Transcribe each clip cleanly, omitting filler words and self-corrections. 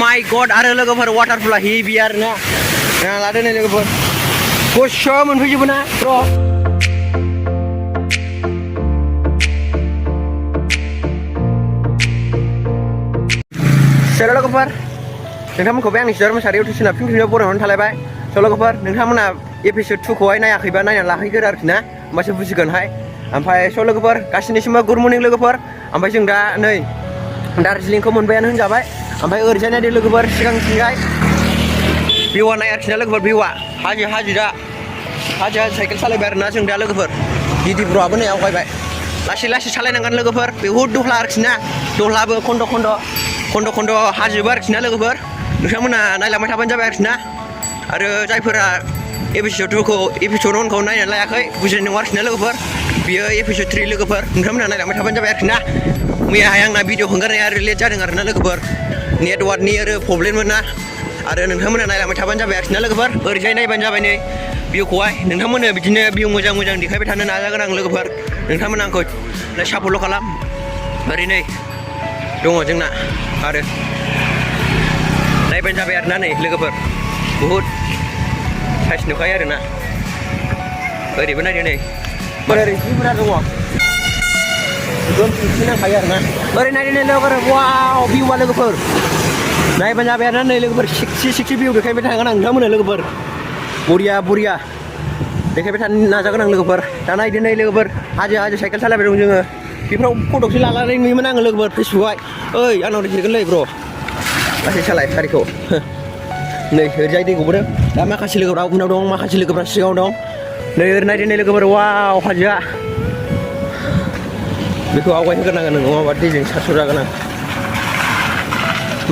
माय गड आरो लोगोफोर वाटारफला हेभि आरोना लादो नै लोगोफोर गुसु मोनफैजोबो ना र' Saudara logoper, nोंथांमोनखौ बे आंनि सिदार मोसारियाव टिउसना फिन फिनयाव बरायनानै थालायबाय स' लोगोफोर नोंथांमोना एपिसड 2 खौहाय नायाखैबा नायनानै लाहैगोर आरोखि ना होमबासो बुजिगोनहाय ओमफ्राय स' लोगोफोर गासिनिसिमबो गुड मर्निं लोगोफोर ओमफ्राय जों दा नै दार्जिलिंखौ मोनबायानो होनजाबाय ओमफ्राय ओरैजाय नायदो लोगोफोर सिगांथिंजाय भिउआ नाय आरोखि ना लोगोफोर भिउआ हाजो दा हाजो साइकेल सालायबाय आरोना जों दा लोगोफोर दिदि ब्र'आबो नै आवगायबाय लासै सालायनांगोन लोगोफोर बहुद दहला आरोखि ना दहलाबो खन्द' हाजोबो आरोखि ना लोगोफोर नोंथांमोना नायलांबाय थाबानो जाबाय आरोखि ना आरो जायफोरा एपिसड 1खौ नायनानै लायाखै बुजिनाय नङा आरोखि ना लोगोफोर बियो एपिसड 3 लोगोफोर नोंथांमोना नायलांबाय थाबानो जाबाय आरोखि ना मैयाहाय आंना भिडिअ हगारनाया आरो लेट जादों आरोना लोगोफोर नेटवार्कनि आरो प्रब्लेममोन ना आरो नोंथांमोना नायलांबाय थाबानो जाबाय आरोखि ना लोगोफोर ओरैजाय नायबानो जाबाय नै भिउखौहाय नोंथांमोननो बिदिनो भिउ मोजां देखायबाय थानो नाजागोन आं लोगोफोर नोंथांमोना आंखौ सापर्टल' खालाम ओरै नै दङ जोंना आरो नायबानो जाबाय आरोना नै लोगोफोर बहुद साइज नुखायो आरोना ओरैबो नायदो नै ओरै जि बुरजा दङ दोनफिनसि नांखायो आरोना ओरै नायदो नै लोगोफोर वाव भिउआ लोगोफोर नायबानो जाबाय आरोना नै लोगोफोर 60 भिउ देखायबाय थागोन आं नोंथांमोननो लोगोफोर बरिया देखायबाय थानो नाजागोन आं लोगोफोर दा नायदो नै लोगोफोर हाजो साइकेल सालायबाय दं जोङो बेफोराव फटकसो लानानै नुयोमोन आङो लोगोफोर फेसबुकआवहाय ओइ आंनाव देखायगोनलै ब्र' लासै सालाय गारिखौ नै ओरैजाय दै गबोदों दा माखासे लोगोफ्रा उनाव दं माखासे लोगोफ्रा सिगाङाव दं नै ओरै नायदो नै लोगोफोर वाव हाजोआ बेखौ आवगायहोग्रोनांगोन नों नङाबा दैजों सारस'जागोन आं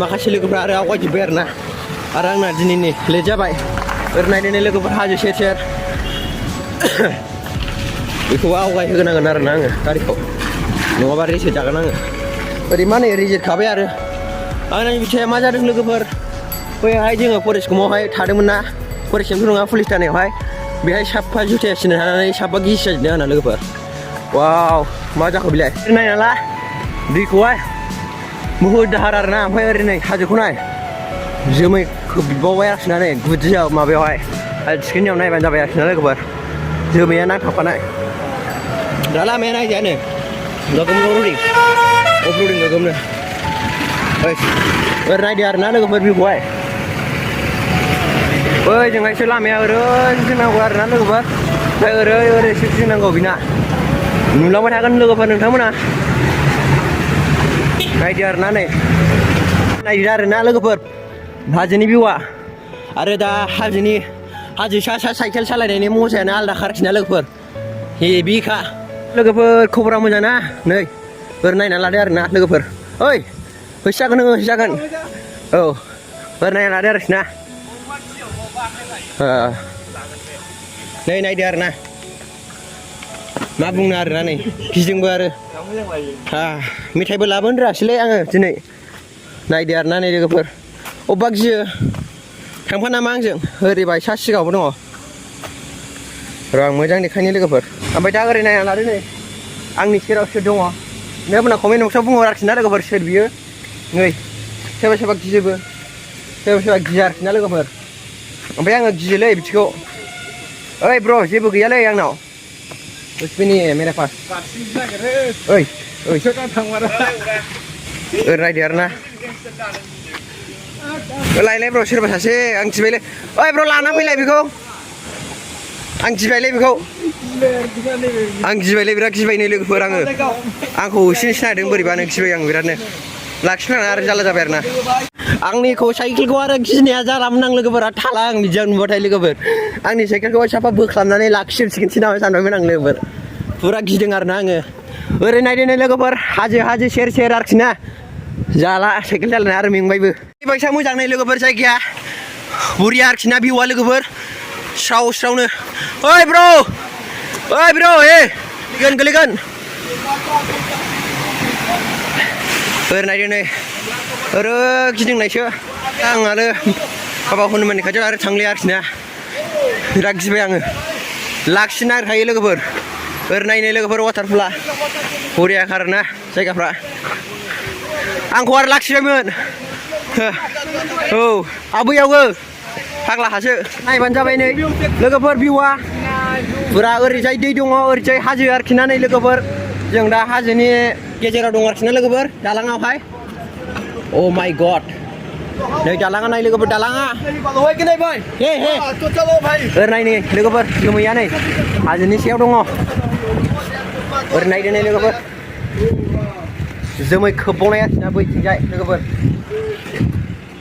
माखासे लोगोफ्रा आरो आवगायजोब्बाय आरोना आरो आंना दिनैनि लेट जाबाय ओरै नायदो नै लोगोफोर हाजो सेर बेखौ आवगायहोग्रोनांगोन आरोना आङो गारिखौ नङाबा रिजेक्ट जागोन आङो ओरै मा नै रिजेक्ट खाबाय आरो आंनि बिथाया मा जादों लोगोफोर बैहाय जोङो फरेस्ट गमावहाय थादोंमोन ना फरेस्ट केम्पथ' नङा पुलिस थानायावहाय बेहाय साफा जुथाया सिनो थानानै साफा गिसि जाजोबदों आंना लोगोफोर वाव मा जाखो बिलाय नायना ला दैखौहाय बुहुद दाहार आरोना ओमफ्राय ओरै नै हाजोखौ नाय जोमै खोबबावबाय आरोखि ना नै गुदियाव माबायावहाय आरो थिखिनियाव नायबानो जाबाय आरोखि ना लोगोफोर जोमैया नांथाबखानाय दा लामाया नायजायानो गोगोमनो अफर'डिं गोगोमनो ओरै नायदो आरोना लोगोफोर भिउखौहाय ओजोंहायसो लामाया ओरै गिदिंनांगौ आरोना लोगोफोर ओमफ्राय ओरैसो गिदिंनांगौ बिना नुलांबाय थागोन लोगोफोर नोंथांमोना नायदो आरोना नै नायदो आरोना लोगोफोर हाजोनि भिउआ आरो दा हाजो सा साइकेल सालायनायनि मजायानो आलदा खारखिना लोगोफोर हेभिखा लोगोफोर खबरा मोजां ना नै ओरै नायना लादो आरोना लोगोफोर ओइ होसोजागोन औ ओरै नायना लादो आरोखि ना नै नायदो आरोना मा बुंनो आरोना नै गिदोंबो आरो मेथाइबो लाबोनो रोङासैलै आङो दिनै नायदो आरोना नै लोगोफोर अबेबा गियो थांफा नामा आंजों ओरैबाय सा सिगाङावबो दङ र' आं मोजां देखायनो लोगोफोर ओमफ्राय दा ओरै नायना लादो नै आंनि सेराव सोर दङ नोंथांमोना कमेन्ट बक्सआव बुंहर आरोखि ना लोगोफोर सोर बियो नै सोरबा गियोबो सोरबा गिया आरोखि ना लोगोफोर ओमफ्राय आङो गियोलै बिदिखौ ओइ ब्र' जेबो गैयालै आंनाव उसबिनि मेरा पास ओइ ओरै नायदो आरोना लायलाय ब्र' सोरबा सासे आं गिबायलै ओइ ब्र' लाना फैलाय बेखौ आं गिबायलै बेखौ आं गिबायलै बिराद गिबाय नै लोगोफोर आंखौ एसे सिनायदों बोरैबानो गिबाय आं बिरादनो लाखिफ्लांना आरो जारला जाबाय आरोना आंनिखौ साइकेलखौ आरो गिनाया जालामोन आं लोगोफोरा थाला आं बिदियाव नुबाथाय लोगोफोर आंनि साइकेलखौ साफा बोख्लाबनानै लाखिजोबसिगोनसै नामा सानबायमोन आं लोगोफोर फुरा गिदों आरोना आङो ओरै नायदो नै लोगोफोर हाजो सेर आरोखि ना जाला साइकेल सालायना आरो मेंबायबो बेबायसा मोजां नै लोगोफोर जायगाया बरिया आरोखि ना भिउआ लोगोफोर स्रावनो ओइ ब्र' गोलैगोन ओरै नायदो नै ओरै गिदिंनायसो आं आरो हाबा हनुमाननि खाथियाव आरो थांलिया आरोखि ना बिराद गिबाय आङो लाखिनो नागिरखायो लोगोफोर ओरै नायनो लोगोफोर वाटारफला बरिया आरोना जायगाफ्रा आंखौ आरो लाखिबायमोन औ आबैयावबो फाग्ला हासो नायबानो जाबाय नै लोगोफोर भिउआ फुरा ओरैजाय दै दङ ओरैजाय हाजो आरोखि ना नै लोगोफोर जों दा हाजोनि गेजेराव दं आरोखि ना लोगोफोर दालाङावहाय अ माय गड नै दालाङा नाय लोगोफोर दालाङा हे हे ओरै नाय नै लोगोफोर जोमैया नै हाजोनि सायाव दङ ओरै नायदो नै लोगोफोर जोमै खोबबावनाय आरोखि ना बैथिंजाय लोगोफोर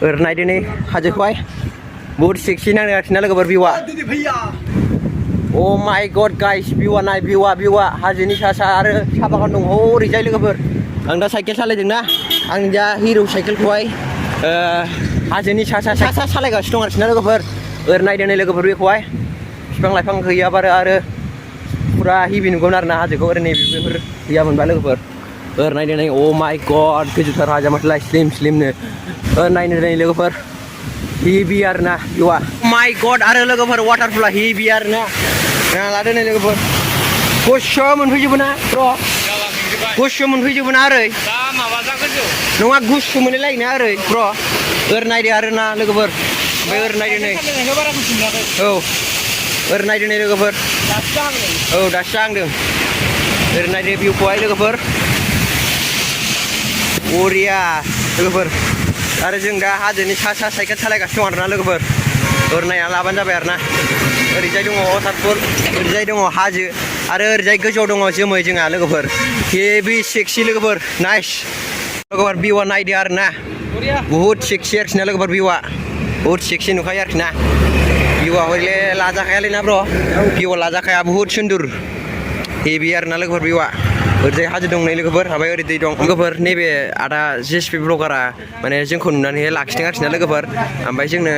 ओरै नायदो नै हाजोखौहाय बहुत सेक्सि नाङो आरोखि ना लोगोफोर भिउआ अ माय गड गाइस भिउआ नाय भिउआ हाजोनि सा सा आरो साहा बागान दङ ओरैजाय लोगोफोर आं दा साइकेल सालायदोंना आं दा हिर' साइकेलखौहाय हाजोनि सा सालायगासिनो दं आरोखि ना लोगोफोर ओरै नायदो नै लोगोफोर बेखौहाय बिफां लाइफां गैयाबा आरो फुरा हेभि नुगोन आरो ना हाजोखौ ओरै नै बेफोर गैयामोनबा लोगोफोर ओरै नायदो नै अ माय गड गोजौथार हाजो माथोलाय स्लिमनो ओरै नायदो नै लोगोफोर हेभि आरो ना भिउआ माय गड आरो लोगोफोर वाटारफला हेभि आरो ना लादो नै लोगोफोर गुसु मोनफैजोबो ना र' गुसु मोनफैजोबो ना ओरै नङा गुसु मोनलाय ना ओरै र' ओरै नायदो आरो ना लोगोफोर ओमफ्राय ओरै नायदो नै औ ओरै नायदो नै लोगोफोर औ दासो जाहांदों ओरै नायदो भिउखौहाय लोगोफोर बरिया लोगोफोर आरो जों दा हाजोनि सा साइकेल सालायगासिनो दं आरोना लोगोफोर ओरै नायना लाबानो जाबाय आरो ना ओरैजाय दङ वाटारफल ओरैजाय दङ हाजो आरो ओरैजाय गोजौआव दङ जोमै जोंहा लोगोफोर हेभि सेक्सि लोगोफोर नाइस लोगोफोर भिउआ नायदो आरो ना बुहुत सेक्सि आरोखि ना लोगोफोर भिउआ बुहुत सेक्सि नुखायो आरोखि ना भिउआ हयले लाजाखायालै ना ब्र' भिउआ लाजाखाया बुहुत सुन्दर हेभि आरो ना लोगोफोर भिउआ ओरैजाय हाजो दं नै लोगोफोर ओमफ्राय ओरै दै दं लोगोफोर नैबे आदा जेएसपि ब्लगारा माने जोंखौ नुनानै लाखिदों आरोखि ना लोगोफोर ओमफ्राय जोंनो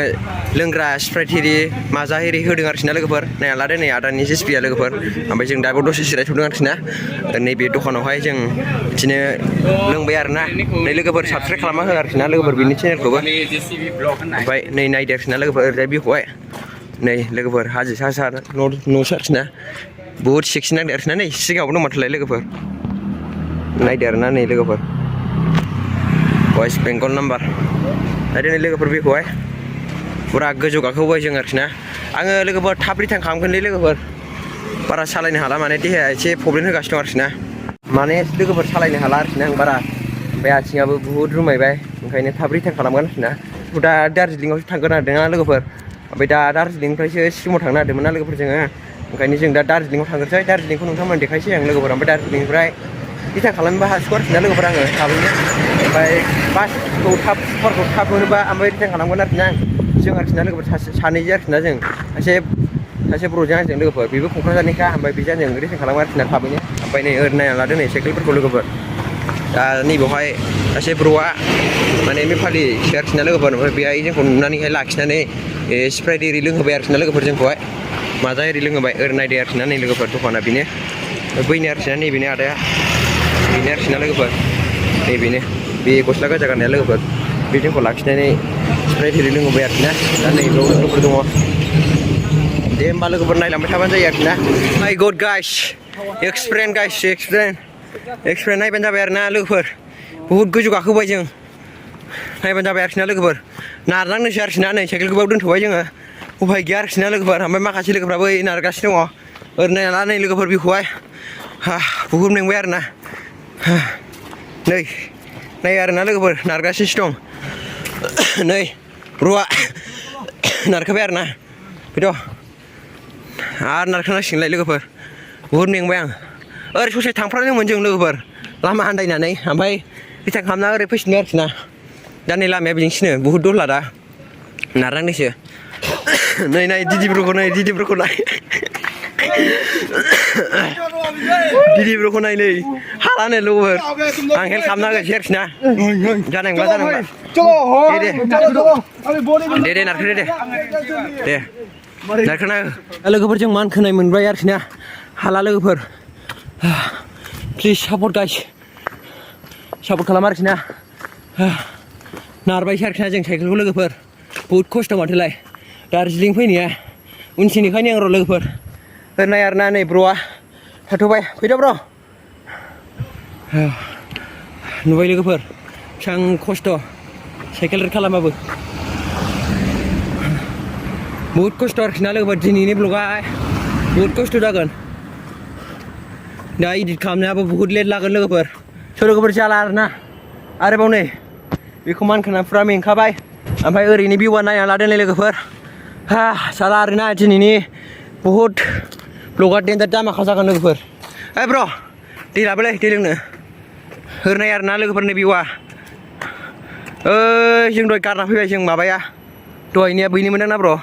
लोंग्रा स्प्राइट एरि माजा एरि होदों आरोखि ना लोगोफोर नायना लादो नै आदानि जेएसपिया लोगोफोर ओमफ्राय जों दाबो दसे जिरायथ'दों आरोखि ना नैबे दखानावहाय जों बिदिनो लोंबाय आरो ना नै लोगोफोर साबसक्राइब खालामना हो आरोखि ना लोगोफोर बिनि चेनेलखौबो ओमफ्राय नै नायदो आरोखि ना लोगोफोर ओरैजाय भिउखौहाय नै लोगोफोर हाजो सा न'सो आरोखि ना बुहुत सेक्सि नांदो आरोखि ना नै सिगाङावबो दं माथोलाय लोगोफोर नायदो आरो ना नै लोगोफोर वेस्ट बेंगल नाम्बार नायदो नै लोगोफोर बेखौहाय फुरा गोजौ गाखोबाय जों आरोखि ना आङो लोगोफोर थाब रिटार्न खालामगोनलै लोगोफोर बारा सालायनो हाला माने देहाया एसे प्रब्लेम होगासिनो दं आरोखि ना माने लोगोफोर सालायनो हाला आरोखि ना आं बारा ओमफ्राय आथिङाबो बुहुत रुमायबाय ओंखायनो थाब रिटार्न खालामगोन आरोखि ना दा दार्जिलिंआवसो थांगोन आरोना लोगोफोर ओमफ्राय दा दार्जिलिंनिफ्रायसो सिक्किमाव थांनो नागिरदोंमोन ना लोगोफोर जोङो ओंखायनो जों दा दार्जिलिंआव थांग्रोसै दार्जिलिंखौ नोंथांमोन देखायसै आं लोगोफोर ओमफ्राय दार्जिलिंनिफ्राय रिटार्न खालामनोबा हासिगौ आरोखि ना लोगोफोर आङो थाबैनो ओमफ्राय बासखौ सुपारखौ थाब मोनोबा ओमफ्राय रिटार्न खालामगोन आरोखि ना जों आरोखि ना लोगोफोर सानैजों आरोखि ना जों सासे ब्र'जों आंजों लोगोफोर बेबो क'क्राझारनिखा ओमफ्राय बेजों जों रिटार्न खालामगोन आरोखि ना थाबैनो ओमफ्राय नै ओरै नायना लादो नै साइकेलफोरखौ लोगोफोर दा नैबेवहाय सासे ब्र'आ माने नेपालिसो आरोखि ना लोगोफोर ओमफ्राय बेहाय जोंखौ नुनानैहाय लाखिनानै स्प्राइट एरि लोंहोबाय आरोखि ना लोगोफोर जोंखौहाय माजा एरि लोंहोबाय ओरै नायदो आरोखि ना नै लोगोफोर दखाना बेनो बैनो आरोखि ना नैबेनो आदाया बेनो आरोखि ना लोगोफोर नैबेनो बे गस्ला गोजा गाननाया लोगोफोर बे जोंखौ लाखिनानै स्प्राइट एरि लोंहोबाय आरोखि ना दा नै बेयाव लोगोफोर दङ दे होमबा लोगोफोर नायलांबाय थाबानो जायो आरोखि ना माय गड गाइस एक्सप्रेन नायबानो जाबाय आरो ना लोगोफोर बुहुत गोजौ गाखोबाय जों नायबानो जाबाय आरोखि ना लोगोफोर नारनांनोसै आरोखि ना नै साइकेलखौ बाव दोनथ'बाय जोङो उफाय गैया आरोखि ना लोगोफोर ओमफ्राय माखासे लोगोफ्राबो नारगासिनो दङ ओरै नायना ला नै लोगोफोर बेखौहाय बुहुत मेंबाय आरो ना नै आरो ना लोगोफोर नारगासिनोसो दं नै ब्र'आ नारखाबाय आरो ना बेथ' आरो नारखानांसिगोनलाय लोगोफोर बुहुत मेंबाय आं ओरै ससे थांफ्रामदोंमोन जों लोगोफोर लामा आन्दायनानै ओमफ्राय रिटार्न खालामना ओरै फैफिनबाय आरोखि ना दा नै लामाया बिदिनोसैनो बुहुत दहला दा नारनांदोंसो नै दिदिफोरखौ नाय दिदिफोरखौ नाय नै हालानो लोगोफोर आं हेल्प खालामना होगोनसै आरोखि ना जानांगौबा दे नारखो दे नारखोना लोगोफोर जों मान खोनाय मोनबाय आरोखि ना हाला लोगोफोर प्लिज सापर्ट गाइस सापर्ट खालाम आरोखि ना नारबायसो आरोखि ना जों साइकेलखौ लोगोफोर बुहुत खस्थ' माथोलाय दार्जिलिं फैनाया उनथिनिखायनो आं र' लोगोफोर ओरैनाय आरो ना नै ब्र'आ थाथ'बाय फैदो ब्र' नुबाय लोगोफोर बेसेबां खस्थ' साइकेल रेड खालामबाबो बहुत खस्थ' आरोखि ना लोगोफोर दिनैनि ब्लगा बहुत खस्थ' जागोन दा इडिट खालामनायाबो बहुत लेट लागोन लोगोफोर स' लोगोफोर जाला आरोना आरोबाव नै बेखौ मानखोना फुरा मेंखाबाय ओमफ्राय ओरैनो भिउआ नायना लादोंलै लोगोफोर जाला आरोना दिनैनि बहुत ब्लगा देन्जार दामाखा जागोन लोगोफोर ब्र दै लाबोलै दै लोंनो होरनाय आरोना लोगोफोरनि भिउआ जों दहाय गारना फैबाय जों माबाया दहायनिया बैनिमोन ना ब्र'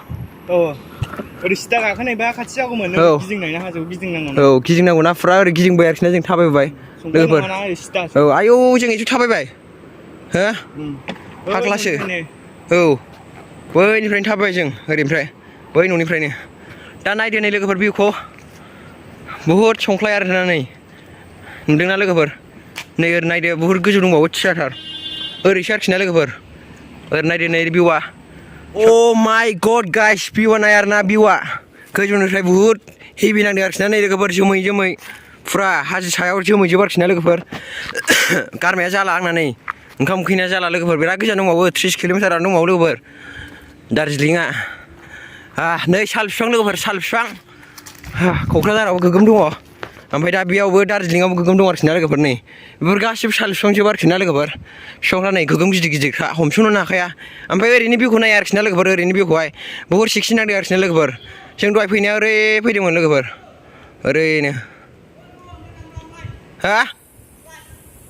ओरै सिदा गाखोनायबा खाथि जागौमोन गिदिंनायना हाजोआव गिदिंनांगौ गिदिंनांगौ ना फुरा ओरै गिदिंबाय आरोखि ना जों थाबायबोबाय लोगोफोर आयौ जों एसे थाबायबाय हो फाग्लासो बैनिफ्रायनो थाबायबाय जों ओरैनिफ्राय बै न'निफ्रायनो दा नायदो नै लोगोफोर भिउखौ बुहुद संख्लाय आरोना नै नुदोंना लोगोफोर नै ओरै नायदो बुहुद गोजौ दंबावो थियाटार ओरैसो आरोखि ना लोगोफोर ओरै नायदो नै भिउआ अ माय गड गाइस भिउआ नाय आरोना भिउआ गोजौनिफ्राय बुहुद हेभि नांदों आरोखि ना नै लोगोफोर जोमै जोमै फुरा हाजो सायाव जोमैजोब आरोखि ना लोगोफोर गारमाया जाला आंना नै ओंखाम उखैनाया जाला लोगोफोर बिराद गोजान दंबावो 30 किल'मिटारानो दंबावो लोगोफोर दार्जिलिंआ नै साल बिफां लोगोफोर साल बिफां क'क्राझारावबो गोगोम दङ ओमफ्राय दा बेयावबो दार्जिलिंआवबो गोगोम दं आरोखि ना लोगोफोर नै बेफोर गासिबो साल बिफांजोब आरोखि ना लोगोफोर बिफांफ्रा नै गोगोम गिदिर गिदिरखा हमस'नो हाखाया ओमफ्राय ओरैनो भिउखौ नाय आरोखि ना लोगोफोर ओरैनो भिउखौहाय बुहुद सिक्सि नांदों आरोखि ना लोगोफोर जों दहाय फैनाया ओरै फैदोंमोन लोगोफोर ओरैनो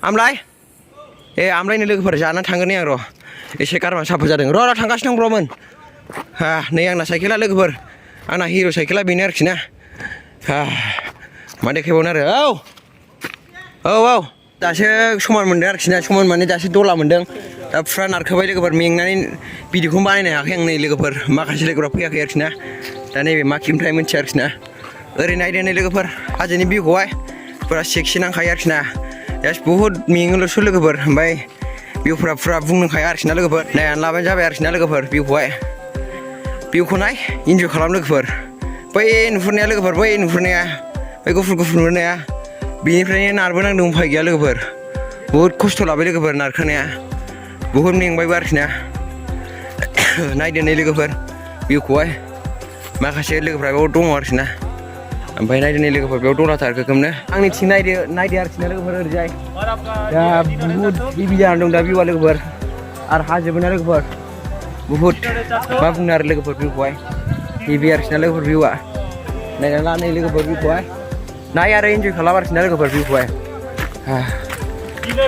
आमलाय आमलायनो लोगोफोर जाना थांगोन नै आं र' एसे गारमा साफा जादों र' थांगासिनो दं ब्र'मोन नै आंना साइकेला लोगोफोर आंना हिर' साइकेला बेनो आरोखि ना मा देखायबावनो आरो औ दासो समान मोनदों आरोखि ना समान माने दासो दला मोनदों दा फुरा नारखोबाय लोगोफोर मेंनानै भिडिअखौनो बानायनो हायाखै आं नै लोगोफोर माखासे लोगोफोरा फैयाखै आरोखि ना दा नैबे माखिनिफ्राय मिन्थिया आरोखि ना ओरै नायदो नै लोगोफोर हाजोनि भिउखौहाय फुरा सेक्सि नांखायो आरोखि ना जास्ट बुहुद मेङोल'सो लोगोफोर ओमफ्राय भिउफोरा फुरा बुंनोखाया आरोखि ना लोगोफोर नायनानै लाबानो जाबाय आरोखि ना लोगोफोर भिउखौ नाय इन्जय खालाम लोगोफोर बै नुहुरनाया लोगोफोर बै नुहुरनाया बै गुफुर नुहुरनाया बेनिफ्रायनो नारबोनांदों उफाय गैया लोगोफोर बुहुद खस्थ' लाबाय लोगोफोर नारखोनाया बुहुद मेंबायबो आरोखि ना नायदो नै लोगोफोर भिउखौहाय माखासे लोगोफ्रा बेयाव दङ आरोखि ना ओमफ्राय नायदो नै लोगोफोर बेयाव दलाथार गोगोमनो आंनिथिं नायदो आरोखि ना लोगोफोर ओरैजाय दा बुहुद हेभि जानानै दं दा भिउआ लोगोफोर आरो हाजोबो ना लोगोफोर बुहुद मा बुंनो आरो लोगोफोर भिउखौहाय हेभि आरोखि ना लोगोफोर भिउआ नायनानै ला नै लोगोफोर भिउखौहाय नाय आरो इन्जय खालाम आरोखि ना लोगोफोर भिउखौहाय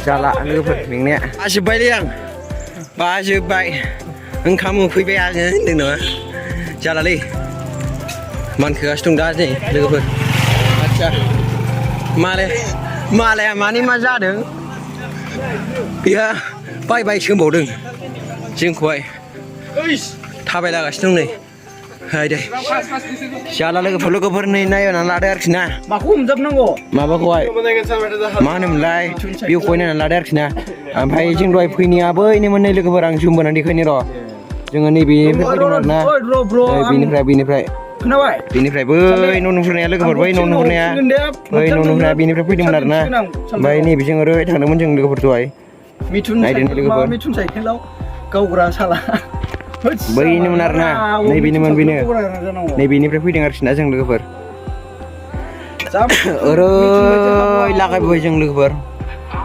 जाला लोगोफोर मेंनाया बाजोब्बायलै आं बाजोब्बाय ओंखाम उखैबाय आङो होनदों नामा जालालै मानखोगासिनो दं दा नै लोगोफोर आदसा मालाया मानि मा जादों बेहा बाय सोंबावदों जोंखौहाय थाबायलागासिनो दं नै दे जाला लोगोफोर नै नायनानै लादो आरोखि ना माखौ हमजाबनांगौ माबाखौहाय मा होनोमोनलाय भिउखौहाय नायनानै लादो आरोखि ना ओमफ्राय जों दहाय फैनाया बैनोमोन नै लोगोफोर आं जुम बोनानै देखायनो र' जोङो नैबेनिफ्राय फैदोंमोन आरोना बेनिफ्राय खोनाबाय बेनिफ्राय बै न' नुहुरनाया लोगोफोर बै न' नुहुरनाया बेनिफ्राय फैदोंमोन आरोना ओमफ्राय नैबे जों ओरै थांदोंमोन जों लोगोफोर दहाय मिथुन साइकेलाव गावग्रा साला बैनोमोन आरोना नैबेनोमोन बेनो नैबेनिफ्राय फैदों आरोखि ना जों लोगोफोर ओरै लागायबोबाय जों लोगोफोर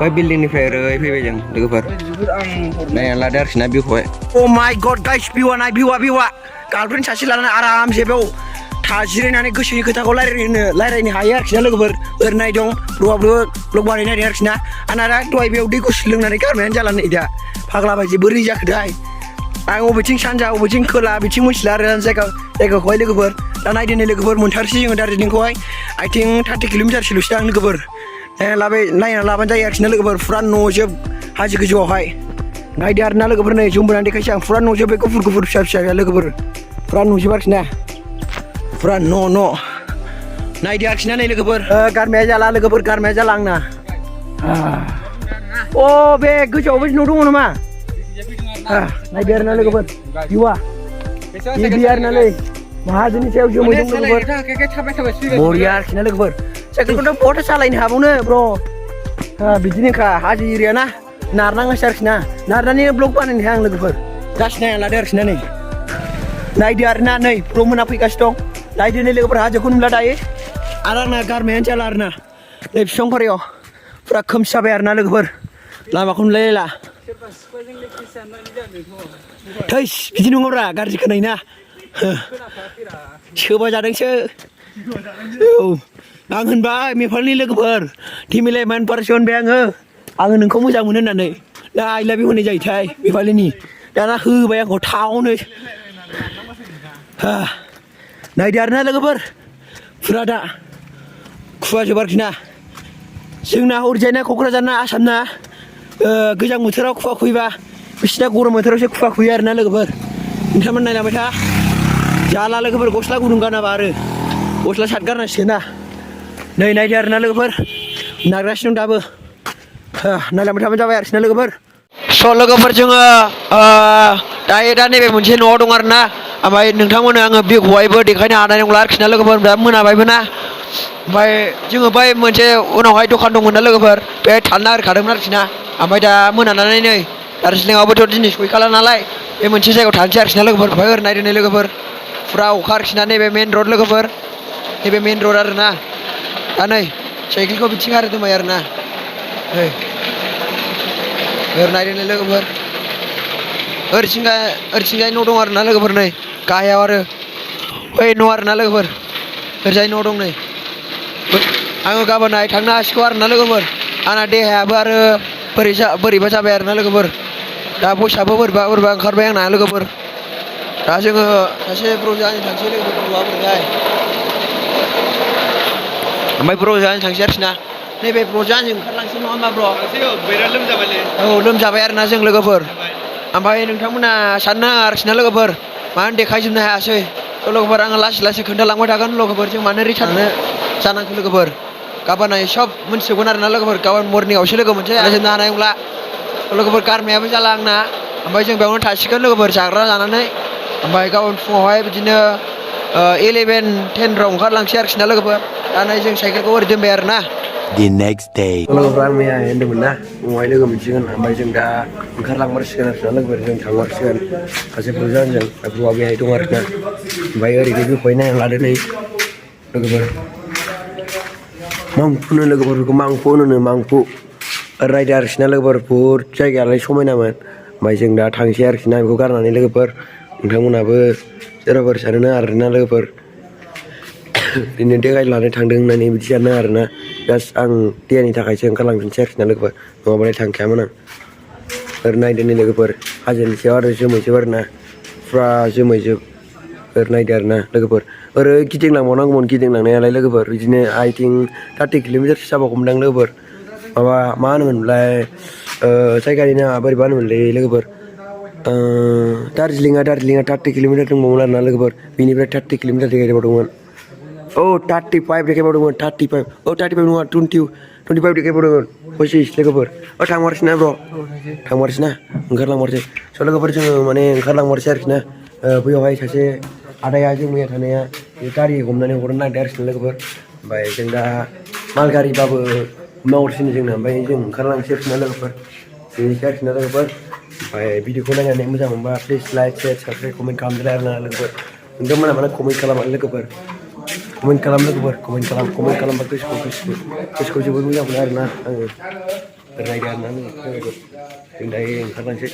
बै बिल्डिंनिफ्राय ओरै फैबाय जों लोगोफोर नायनानै लादो आरोखि ना भिउखौहाय अ माय गड गाइस भिउआ गार्लफ्रेन्ड सासे लानानै आरामसे बेयाव जिरायनानै गोसोनि खोथाखौ रायलायनो हायो आरोखि ना लोगोफोर ओरैनाय दं ब्ल'आबो ब्ल'ग बानायनो नागिरदों आरोखि ना आंना दा दहाय बेयाव दै गुसु लोंनानै गारमायानो जाला नै दा फाग्ला बायदि बोरै जाखोथाय आं बबेथिं सानजा बबेथिं खोला बिथिं मिथिला आरो जायगाखौहाय लोगोफोर दा नायदो नै लोगोफोर मोनथारसै जोङो दार्जिलिंखौहाय I think 30 किल'मिटारसोल'सो दां लोगोफोर नायना लाबानो जायो आरोखि ना लोगोफोर फुरा न'जोब हाजो गोजौआवहाय नायदो आरो ना लोगोफोर नै जुम बोनानै देखायसै आं फुरा न'जोब बे गुफुर फिसा लोगोफोर फुरा नुजोब आरोखि ना फुरा न' नायदो आरोखि ना नै लोगोफोर गारमाया जाला लोगोफोर गारमाया जाला आंना बे गोजौआवबो न' दङ नामा नायदो आरो ना लोगोफोर भिउआ हेभि आरो नालै माहाजोननि सायाव जोमै दं लोगोफोर बरिया आरोखि ना लोगोफोर साइकेलखौथ' बहा सालायनो हाबावनो ब्र' बिदिनोखा हाजो एरिया ना नारनाङासै आरोखि ना नारनानै ब्लग बानायनो आं लोगोफोर जास्ट नायना लादो आरोखि ना नै नायदो आरो ना नै प्र मोना फैगासिनो दं नायदो नै लोगोफोर हाजोखौ नुला दायो आरो आंना गारमायानो जाला आरो ना नै बिफांफारियाव फुरा खोमसि जाबाय आरो ना लोगोफोर लामाखौ नुलायला थैस बिदि नङाब्रा गाज्रि खोनायो ना सोबा जादोंसो औ आं होनबाय नेपालनि लोगोफोर टिमिलायमान पारसि होनबाय आङो नोंखौ मोजां मोनो होननानै दा आइ लाभ इउ होननाय जायोथाय नेपालिनि दाना होबाय आंखौ थावनो नायदो आरोना लोगोफोर फुरा दा खुवाजोब आरोखि ना जोंना ओरैजायना क'क्राझारना आसामना गोजां बोथोराव खुवा खुयोबा बिसिना गरम बोथोरावसो खुवा खुयो आरोना लोगोफोर नोंथांमोन नायलांबाय था जाला लोगोफोर गस्ला गुदुं गानाबा आरो गस्ला सार्ट गारनांसिगोन ना नै नायदो आरोना लोगोफोर नारगासिनो दं दाबो नायलांबाय थाबानो जाबाय आरोखि ना लोगोफोर स' लोगोफोर जोङो दायो दा नैबे मोनसे न'आव दं आरो ना ओमफ्राय नोंथांमोननो आङो भिउखौहायबो देखायनो हानाय नंला आरोखि ना लोगोफोर दा मोनाबायबो ना ओमफ्राय जोङो बै मोनसे उनावहाय दखान दंमोन ना लोगोफोर बे थानो नागिरखादोंमोन आरोखि ना ओमफ्राय दा मोनानानै नै दार्जिलिंआवबोथ' दिनै सहैखाला नालाय बे मोनसे जायगायाव थानोसै आरोखि ना लोगोफोर ओमफ्राय ओरै नायदो नै लोगोफोर फुरा अखा आरोखि ना नैबे मेन रड लोगोफोर नैबे मेन रड आरो ना दा नै साइकेलखौ बिथिं आरो दोनबाय आरो ना नै ओरै नायदो नै लोगोफोर ओरैथिंजाय न' दं आरो ना लोगोफोर नै गाहायाव आरो बै न' आरो ना लोगोफोर ओरैजाय न' दं नै आङो गाबोनहाय थांनो हासिगौ आरो ना लोगोफोर आंना देहायाबो आरो बोरैबा जाबाय आरो ना लोगोफोर दा बयसआबो बोरैबा ओंखारबाय आंना लोगोफोर दा जोङो सासे ब्रजानि थांसै लोगोफोर ब्र'आ बोरैहाय ओमफ्राय ब्र'जानि थांसै आरोखि ना नैबे ब्र'जानि ओंखारलांसै नङा होमबा ब्र' बिराद लोमजाबायलै औ लोमजाबाय आरो ना जों लोगोफोर ओमफ्राय नोंथांमोना साननो नाङा आरोखि ना लोगोफोर मानो देखायजोबनो हायासै थ' लोगोफोर आङो लासै लासै खोन्थालांबाय थागोन लोगोफोर जों मानो रिटार्न जानांगौ लोगोफोर गाबोनहाय सब मोनथिजोबगोन आरो ना लोगोफोर गाबोन मर्निंआवसो लोगो मोनसै रायजोबनो हानाय नंला लोगोफोर गारमायाबो जाला आंना ओमफ्राय जों बेयावनो थासिगोन लोगोफोर जाग्रा जानानै ओमफ्राय गाबोन फुङावहाय बिदिनो 11-10 ओंखारलांसै आरोखि ना लोगोफोर दा नै जों साइकेलखौ ओरै दोनबाय आरो ना The next day. लोगोफोर आं मैया होन्दोंमोन ना उनावहाय लोगो मोनसिगोन ओमफ्राय जों दा ओंखारलांमारसिगोन आरोखि ना लोगोफोर जों थांमारसिगोन सासे ब्र'जानजों ब्र'आ बेहाय दं आरोखि ना ओमफ्राय ओरैनो बिखौहाय नायना लादो नै लोगोफोर मांफुनो लोगोफोरखौ मांफु रायदो आरोखि ना लोगोफोर बुहुद जायगायालाय समायनामोन ओमफ्राय जों दा थांसै आरोखि ना बेखौ गारनानै लोगोफोर नोंथांमोनहाबो सोरबाफोर सानोना आरोना लोगोफोर बिदिनो देगाय लानो थांदों होननानै बिदि सानो आरोना जास्ट आं देहानि थाखायसो ओंखारलांफिनसै आरोखि ना लोगोफोर नङाबालाय थांखायामोन आं ओरै नायदो नै लोगोफोर हाजोनि सायाव आरो जोमैजोब आरो ना फुरा जोमैजोब ओरै नायदो आरो ना लोगोफोर ओरै गिदिंलांबावनांगौमोन गिदिंलांनायालाय लोगोफोर बिदिनो आइ थिंक 30 किल'मिटारसो जाबावगौमोनदां लोगोफोर माबा मा होनोमोनलाय जायगानि नामा बोरैबा होनोमोनलै लोगोफोर दार्जिलिंआ 30 किल'मिटार दंबावोमोन आरोना लोगोफोर बेनिफ्राय 30 किल'मिटार देखायबावदोंमोन 35 देखायबावदोंमोन 35 नङा 25 देखायबावदोंमोन 25 लोगोफोर थांमारसै ना ब्र' थांमारसै ना ओंखारलांमारसै स' लोगोफोर जोङो माने ओंखारलांमारसै आरोखि ना बैयावहाय सासे आदाया जों मैया थानाया गारि हमनानै हरनो नागिरदों आरोखि ना लोगोफोर ओमफ्राय जों दा माल गारिबाबो हमना हरसिनो जोंना ओमफ्राय जों ओंखारलांसै आरोखि ना लोगोफोर बेनोसै आरोखि ना लोगोफोर ओमफ्राय भिडिअखौ नायनानै मोजां मोनबा please like share subscribe comment खालामदो आरोना लोगोफोर नोंथांमोना माने कमेन्ट खालामा लोगोफोर कमेन्ट खालाम लोगोफोर कमेन्ट खालामबा गोसोखौ जोबोद मोजां मोनो आरोना आङो रायदो आरोना लोगोफोर जों दायो ओंखारलांसै